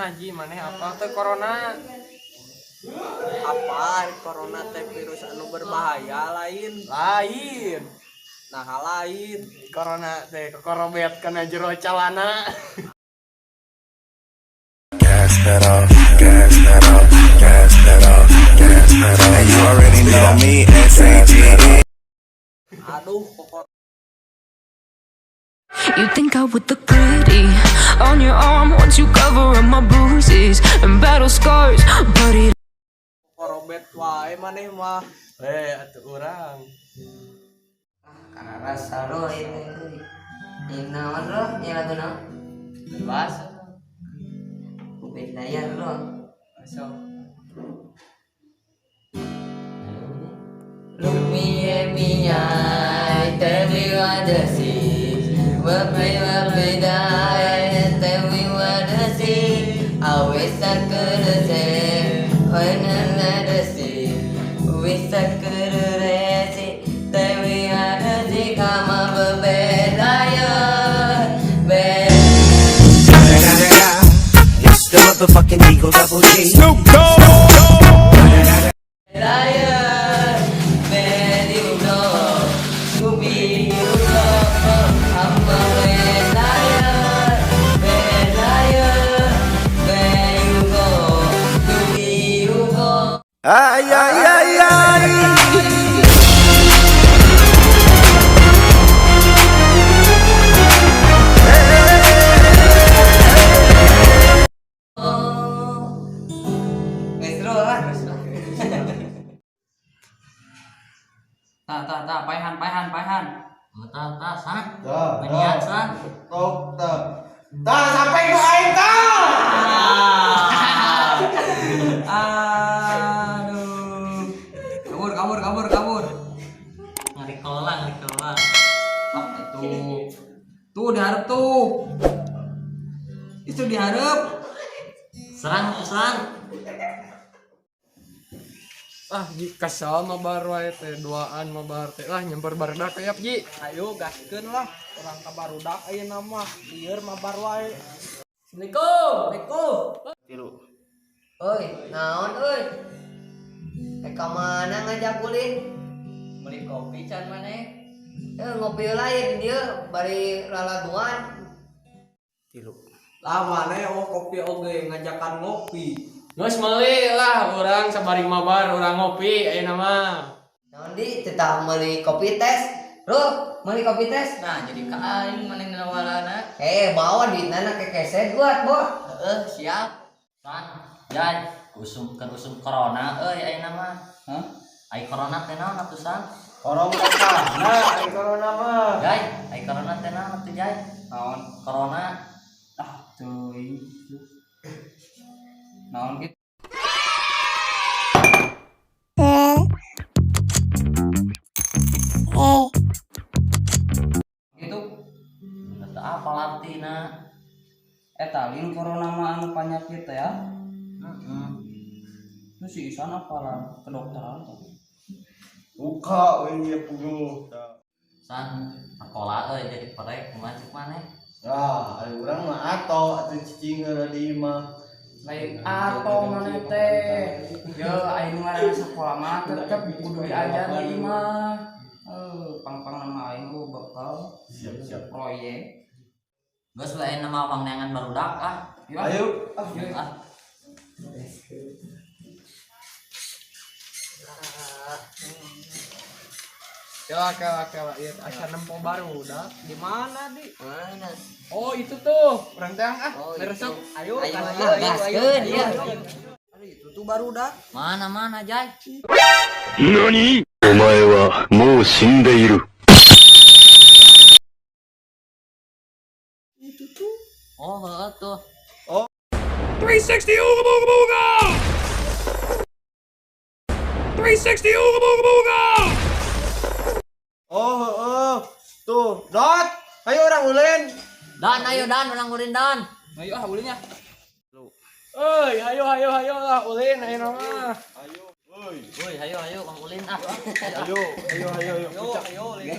Nah, Ji, maneh apa teh corona? Apa corona teh virus anu berbahaya lain? Lain. Nah, lain. Corona teh kokorobet kana jero calana. Gas pedal, gas pedal, gas pedal, gas pedal. And you already know me, SAGE. Aduh, kokor. You think I would look pretty on your arm once you cover up my bruises and battle scars, but it Korobet wae maneh mah. Eh, atuh urang. Karena saro itu euy. Ini naon lo? Ini lagu naon? Bebas. Ubed layar lo. So. Look me in me eye, tell me what to see. What may die, tell me what to see. I wish I could say, when I let her see. Wish I could see, tell me what to see. Come on, baby, liar, baby. It's the motherfucking Eagle Double G. Liar, man, you know, to be you know, I'm a bad liar, bad liar, where you go, to be you go. Ay, ay, ay, ay. Nggak seru lah. Tah tah tah paehan paehan paehan. Oh, tah tah san. Tah, Menian tah. san. Tok, tah. Tah, sampai ku aing tah. Aduh. Kabur kabur kabur kabur. Ngarikola ngarikola. Ah, itu. Tuh diharap tuh. Itu diharap. Serang serang. Ah, Ji, kesel mabar wae teh duaan mabar teh lah nyamper barudak aya Ji. Ayo gaskeun lah. Urang ka barudak ayeuna mah. Lieur mabar wae. Assalamualaikum. Assalamualaikum. Oi, naon euy? Eh, ka mana ngajak ulin? Beli kopi can maneh. Eh, ngopi heula ye di dieu bari lalaguan. Lah maneh oh kopi oge ngajakan ngopi. Geus meuli lah urang sabari mabar urang ngopi ayeuna mah. Naon di teu tah meuli kopi tes. Ruh, meuli kopi tes. Nah, jadi ka aing maneh nawalana. Eh, bawa duitna ke keset buat, Bo. Heeh, siap. San, jay, usum keur usum corona euy ayeuna mah. Hah? Ai corona teh naon atuh san? Korong nah, ai corona mah. Jay, ai corona teh naon atuh jay? Naon? Corona. Ah, teuing. Naon gitu? Gitu. Teu apa artina? Eta lain corona mah anu panyakit teh ya. Heeh. Itu si Isan apalan kedokteran tuh. Buka we ieu puguh. Tah. San, sekolah euy jadi perek kumaha cek maneh? Nah, ari urang mah ato atuh cicing heula di imah. Lain atau mana teh. Yo aing ngaranna sakola mah tetep kudu diajar di imah. Eh, pang-pang nama aing oh bakal Siap, siap. proyek. Geus we ayeuna mah wang neangan barudak ah. Yo, Ayo. Ah, Kela kela kela ieu asa nempo barudak. Di mana, Di? Mana? Oh, itu tuh, urang teang ah. Oh, itu. Beresep. Ayo, Ayo, ayo, ayo, ayo, ayo, gaskeun, ayo, ya. ayo. Aduh, itu tuh barudak. mana mana jay? お前はもう死んでいる。 Oh, heeh tuh. 360 ooga booga booga! 360 ooga booga booga! Oh, heeh. Tuh, Dot. Ayo urang ulin. Dan ayo dan urang ulin dan. Ayo ah ulinnya. Euy, hayo hayo hayo lah ulin ayeuna mah. Ayo. Euy. Woi, ayo ayo kang ulin ah. Ayo, ayo, ayo, ayo. Ayo, ayo, ayo.